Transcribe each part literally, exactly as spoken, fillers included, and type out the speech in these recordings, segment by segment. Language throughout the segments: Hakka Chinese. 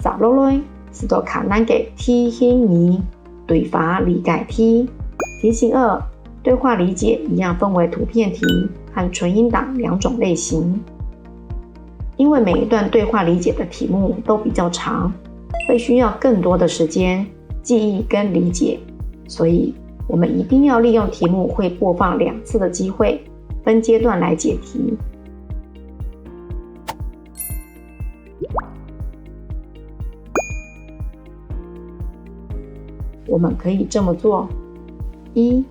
接下來係較困難个題型二，對話理解題。題型二，對話理解一樣分為圖片題和純音檔兩種類型。因為每一段對話理解的題目都比較長，會需要更多的時間記憶跟理解，所以我們一定要利用題目會播放兩次的機會，分階段來解題。 我們可以這麼做：一、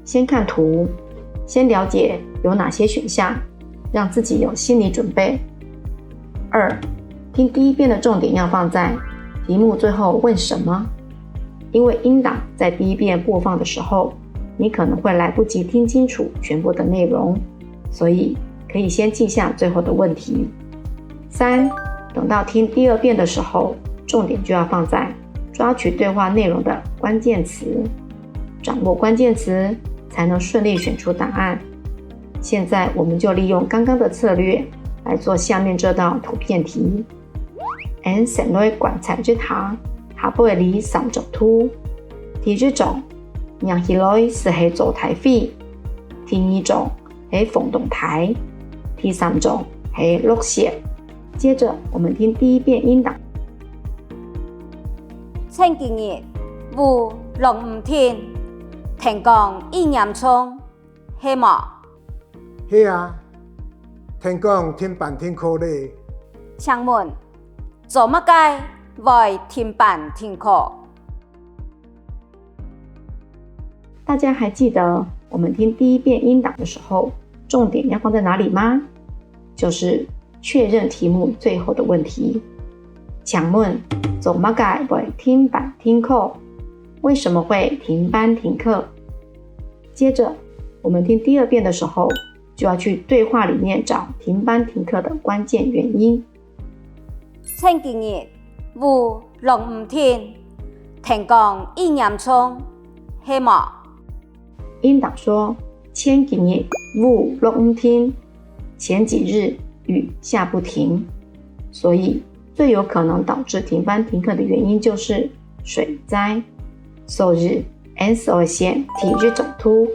先看圖，先了解有哪些選項，讓自己有心理準備。二、聽第一遍的重點要放在題目最後問什麼，因為音檔在第一遍播放的時候，你可能會來不及聽清楚全部的內容，所以可以先記下最後的問題。三、等到聽第二遍的時候，重點就要放在抓取對話內容的關鍵詞，掌握關鍵詞才能順利選出答案。現在我們就利用剛剛的策略來做下面這道圖片題。 𫣆先來觀察一下下背這三張圖。第一張，䀴起來就係做大會。第二張係活動台。第三張係落雪。接著，我們聽第一遍音檔。前幾日，雨落毋停，天光異嚴重，係無？ 係啊，天光停班停課咧。請問，做麼个會停班停課？大家還記得我們聽第一遍音檔的時候，重點要放在哪裡嗎？就是確認題目最後的問題。請問，做麼个會停班停課？為什麼會停班停課？接著，我們聽第二遍的時候， 就要去對話裡面找停班停課的關鍵原因。前幾日，雨落毋停，天光異嚴重，係無？音檔說，前幾日雨落毋停，前幾日雨下不停，所以最有可能導致停班停課的原因就是水災。所以，𫣆就愛選第一張圖，